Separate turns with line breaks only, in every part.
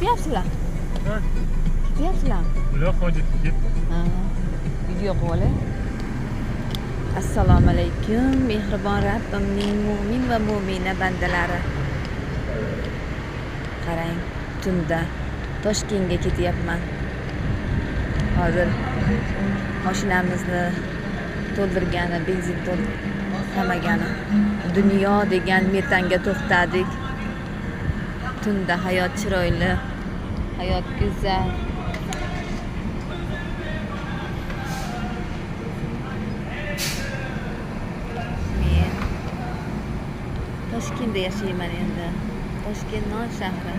Ketyapsizlar? Ketyapsizlarmi?
Ular hojatga ketdi.
Ha, video qilib olay. Assalomu alaykum, mehribon Rabbimning mo'min va mo'mina bandalari. Qarang, tunda Toshkentga ketyapman. Hozir mashinamizni to'ldirgani, benzin to'ldirmagani. Dunyo degan metanga to'xtadik. Tunda hayot chiroyli, hayot go'zal. Men Toshkentda yashayman endi. Toshkent non shahri.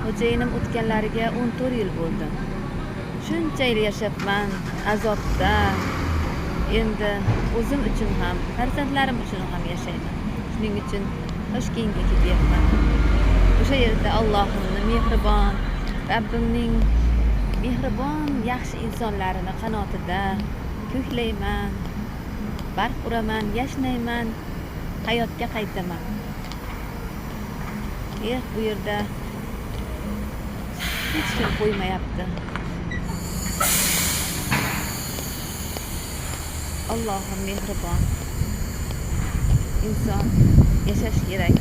Xo'jayinim o'tganlariga 14 yil bo'ldi. Shuncha yil yashabman azobda. Endi o'zim uchun ham, farzandlarim uchun ham yashayman. Shuning uchun Toshkentga ketyapman. O'sha yerda Allohimning mehribon, Rabbimning mehribon yaxshi insonlarini qanotida ko'klayman, barq uraman, yashnayman, hayotga qaytaman. Bu yerda hech kim qo'ymayapti. Allohim mehribon. Inson yashash kerak.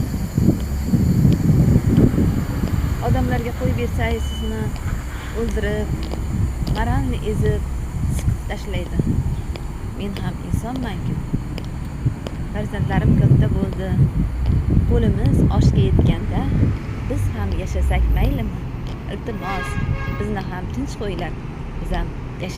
Odamlarga qo'yib bersangiz sizni o'ldirib, moralni ezib, siqib tashlaydi. Men ham insonman-ku. Farzandlarim katta bo'ldi. Qo'limiz oshga yetganda biz ham yashasak maylimi? Iltimos, bizni ham tinch qo'yinglar. Biz ham